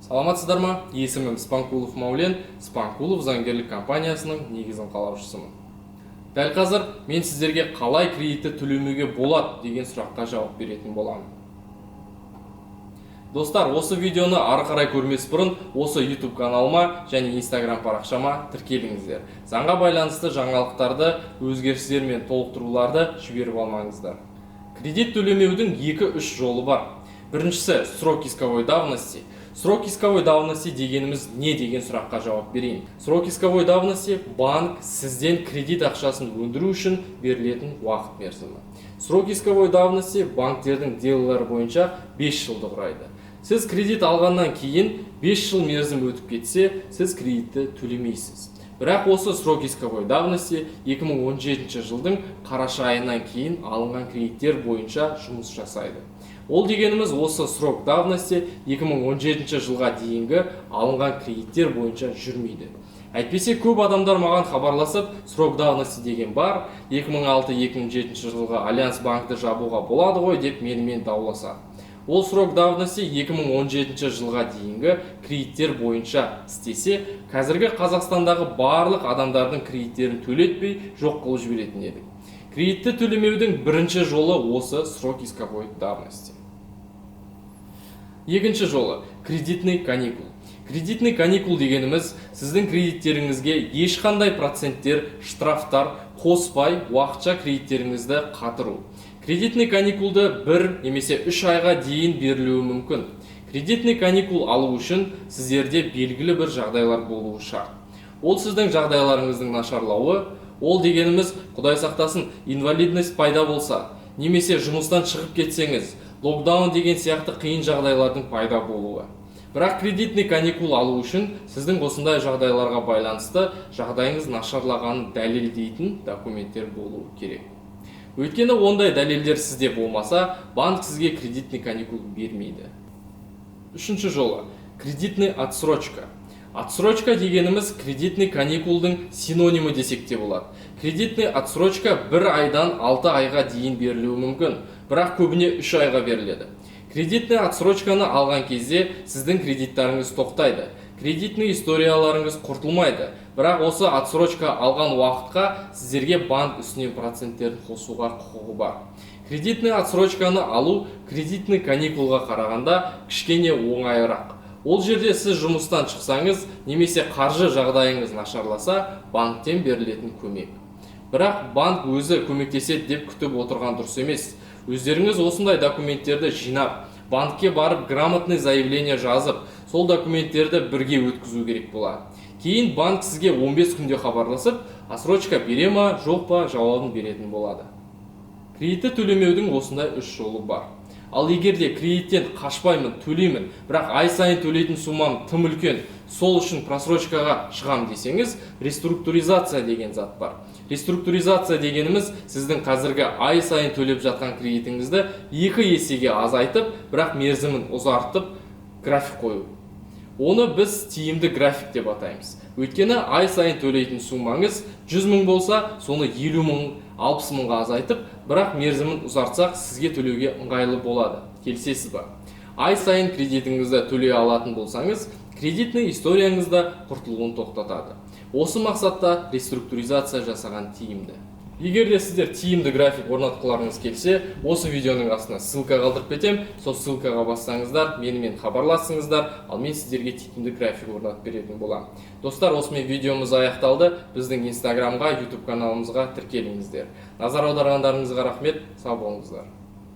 Саламатсыздар ма? Есімім Спанкулов Маулен, Спанкулов заңгерлік компаниясының негізін қалаушысымын. Дәл қазір мен сіздерге қалай кредитті төлемеуге болады деген сұраққа жауап беретін боламын. Достар, осы видеоны ары қарай көрмес бұрын осы YouTube каналыма және Instagram парақшама тіркеліңіздер. Заңға байланысты жаңалықтарды, өзгерістер мен толықтыруларды жіберіп алмаңыздар. Кредит төлемеудің екі-үш жолы бар. Біріншісі – срок исковой давности. Срок исковой давности дегеніміз не деген сұраққа жауап берейін. Срок исковой давности – банк сізден кредит ақшасын өндіру үшін берілетін уақыт мерзімі. Срок исковой давности банктердің делолары бойынша 5 жылды құрайды. Сіз кредит алғаннан кейін 5 жыл мерзім өтіп кетсе, сіз кредитті төлемейсіз. Бірақ осы срок исковой давности 2017 жылдың қараша айынан кейін алынған кредиттер бойынша жұмыс жасайды. Ол дегеніміз, осы срок давности 2017 жылға дейінгі алынған кредиттер бойынша жүрмейді. Әйтпесе көп адамдар маған хабарласып, срок давности деген бар, 2006-2007 жылғы Альянс банкті жабуға болады ғой деп менімен дауласады. Ол срок давности 2017 жылға дейінгі кредиттер бойынша істесе, қазіргі Қазақстандағы барлық адамдардың кредиттерін төлетпей, жоқ қылып жіберетін едік. Кредитті төлемеудің бірінші жолы – осы срок исковой давности. Екінші жолы – кредитный каникул. Кредитный каникул дегеніміз – сіздің кредиттеріңізге ешқандай проценттер, штрафтар қоспай, уақытша кредиттеріңізді қатыру. Кредитный каникулды 1 немесе 3 айға дейін берілуі мүмкін. Кредитный каникул алу үшін сіздерде белгілі бір жағдайлар болуы шарт. Ол сіздің жағдайларыңыздың нашарлауы, ол дегеніміз, құдай сақтасын, инвалидность пайда болса немесе жұмыстан шығып кетсеңіз, локдаун деген сияқты қиын жағдайлардың пайда болуы. Бірақ кредитный каникул алу үшін сіздің осындай жағдайларға байланысты жағдайыңыз нашарлағанын дәлелдейтін документтер болуы керек. Өйткені ондай дәлелдер сізде болмаса, банк сізге кредитный каникул бермейді. Үшінші жолы – кредитный отсрочка. Отсрочка дегеніміз кредитный каникулдың синонимі десек те болады. Кредитный отсрочка 1 айдан 6 айға дейін берілуі мүмкін, бірақ көбіне 3 айға беріледі. Кредитный отсрочканы алған кезде сіздің кредиттарыңыз тоқтайды, кредитный историяларыңыз құртылмайды, бірақ осы отсрочка алған уақытқа сіздерге банк үстінен проценттерін қосуға құқығы бар. Кредитный отсрочканы алу кредитный каникулға қарағанда кішкене оңайырақ. Ол жерде сіз жұмыстан шықсаңыз немесе қаржы жағдайыңыз нашарласа, банктен берілетін көмек. Бірақ банк өзі көмектеседі деп күтіп отырған дұрыс емес. Өздеріңіз осындай документтерді жинап, банкке барып, грамотный заявление жазып, сол документтерді бірге өткізу керек болады. Кейін банк сізге 15 күнде хабарласып, отсрочка бере ма, жоқ па, жауабын беретін болады. Кредитті төлемеудің осындай үш жолы бар. Ал егер де кредиттен қашпаймын, төлеймін, бірақ ай сайын төлейтін суммам тым үлкен, сол үшін просрочкаға шығам десеңіз, реструктуризация деген зат бар. Реструктуризация дегеніміз – сіздің қазіргі ай сайын төлеп жатқан кредитіңізді екі есеге азайтып, бірақ мерзімін ұзартып, график қою. Оны біз тиімді график деп атаймыз. Өйткені ай сайын төлейтін суммаңыз 100 мың болса, соны 50 мың, 60 мыңға азайтып, бірақ мерзімін ұзартсақ, сізге төлеуге ыңғайлы болады. Келісесіз ба? Ай сайын кредитіңізді төлей алатын болсаңыз, кредитный историяңыз да құртылуын тоқтатады. Осы мақсатта реструктуризация жасаған тиімді. Егер де сіздер тиімді график орнатқыларыңыз келсе, осы видеоның астына ссылка қалдырып кетем. Сол ссылкаға бассаңыздар, менімен хабарласыңыздар, ал мен сіздерге тиімді график орнатып беретін боламын. Достар, осымен видеомыз аяқталды. Біздің Инстаграмға, Ютуб каналымызға тіркеліңіздер. Назар аударғандарыңызға рахмет, сау болыңыздар.